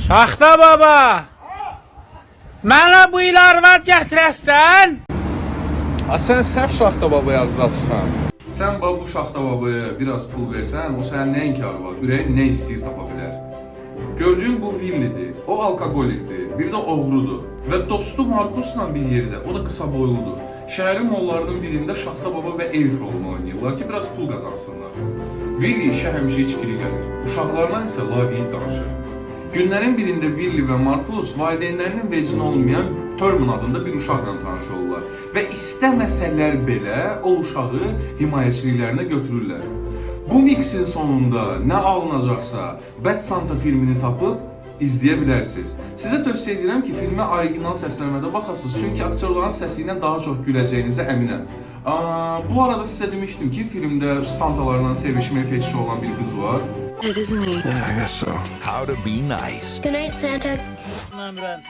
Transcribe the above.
Şaxta baba! Mənə bu il arvad gətirəsən? Ha, sən səhv Şaxta babaya ağız açırsan. Sən bax bu Şaxta babaya biraz pul versən, o sənin nəinki arvad, ürəyin nə istəyir tapa bilər. Gördüyün bu Willidir. O alkoqolikdir, bir də oğrudur və dostu Markusla bir yerdə, o da qısa boyludur. Şəhərin mollarının birində Şaxta baba və Elf rolunu oynayırlar ki, biraz pul qazansınlar. Willi işə həmişə içkili gəlir. Uşaqlarla isə laqeyd danışır. Günlərin birində Willi və Markus valideynlərinin vecinə olmayan Törmün adında bir uşaqla tanış olurlar və istəməsələr belə o uşağı himayəçiliklərinə götürürlər. Bu miksin sonunda nə alınacaqsa, Bad Santa filmini tapıb izləyə bilərsiniz. Sizə tövsiyə edirəm ki, filmə original səslənmədə baxasınız, çünki aktyorların səsi ilə daha çox güləcəyinizə əminəm. Aa, bu arada sizə demişdim ki, filmdə Santalarla sevişməyə fetişi olan bir qız var. It isn't he? Yeah, I guess so. How to be nice. Good night, Santa. Bilmirəm.